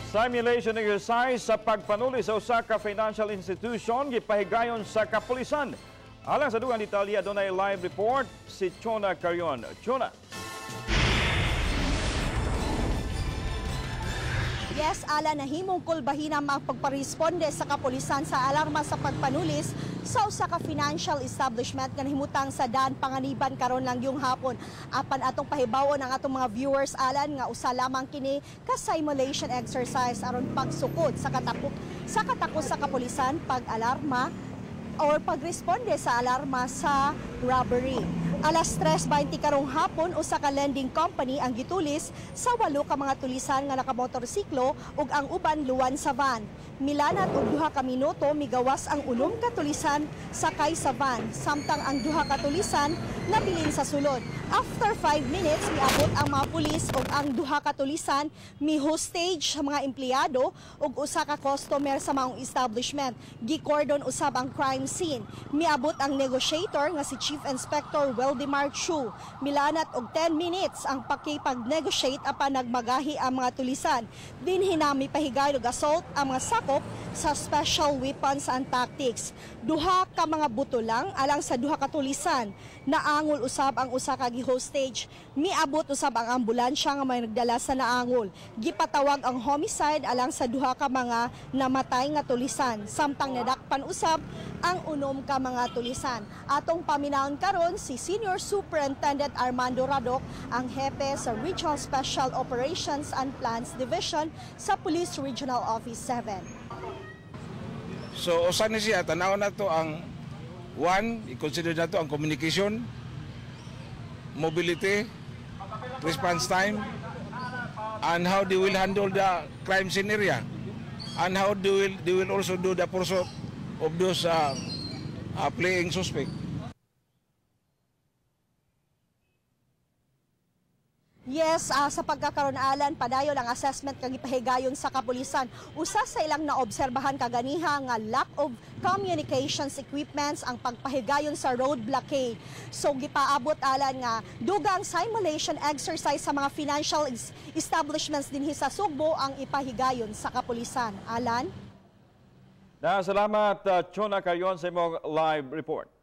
Simulation exercise sa pagpanuli sa usa ka financial institution gipahigayon sa kapulisan. Alang sa dugang detalye, adunay live report si Chona Carion. Chona. Yes, ala, nahimong kulbahina ang pagparesponde sa kapulisan sa alarma sa pagpanulis sa usa ka financial establishment nga nahimutang sa Daan Panganiban karon lang yung hapon. Apan atong pahibawon ang atong mga viewers, Alan, nga usa lamang kini ka simulation exercise aron pagsukod sa katapok sa katakos sa kapulisan pag-alarma or pagresponde sa alarma sa robbery. Alas 3:20 karong hapon, usa ka lending company ang gitulis sa 8 ka mga tulisan nga nakamotorsiklo ug ang uban luwan sa van. Milanat og 2 ka minuto migawas ang 6 ka tulisan sakay sa van, samtang ang 2 ka tulisan nabilin sa sulod. After 5 minutes miabot ang mga pulis ug ang 2 ka tulisan mi-hostage sa mga empleyado ug usa ka customer sa maong establishment. Gikordon usab ang crime scene. Miabot ang negotiator nga si Chief Inspector Weldemar Chu. Milanat og 10 minutes ang pakipag-negotiate apan nagmagahi ang mga tulisan. Dinhi na mipahigayon og assault ang mga sakop sa Special Weapons and Tactics. 2 ka mga buto lang alang sa 2 ka tulisan. Naangol usab ang usa ka gi-hostage. Miabot usab ang ambulansya nga may nagdala sa naangol. Gipatawag ang homicide alang sa 2 ka mga namatay nga tulisan. Samtang nadakpan usab ang 6 ka mga tulisan. Atong paminawon karon si Senior Superintendent Armando Radok, ang hepe sa Regional Special Operations and Plans Division sa Police Regional Office 7. So usa ni siya, tanaw na to ang one, i-consider na to ang communication, mobility, response time, and how they will handle the crime scene area, and how they will also do the pursuit of those playing suspect. Yes, sa pagkakaroon, Alan, padayon ang assessment kag gipahigayon sa kapulisan. Usa sa ilang naobserbahan kaganiha nga lack of communications equipments ang pagpahigayon sa road blockade. So gipaabot, Alan, nga dugang simulation exercise sa mga financial establishments dinhi sa Sugbo ang ipahigayon sa kapulisan. Alan? Na, salamat, Chona Carion, sa imong live report.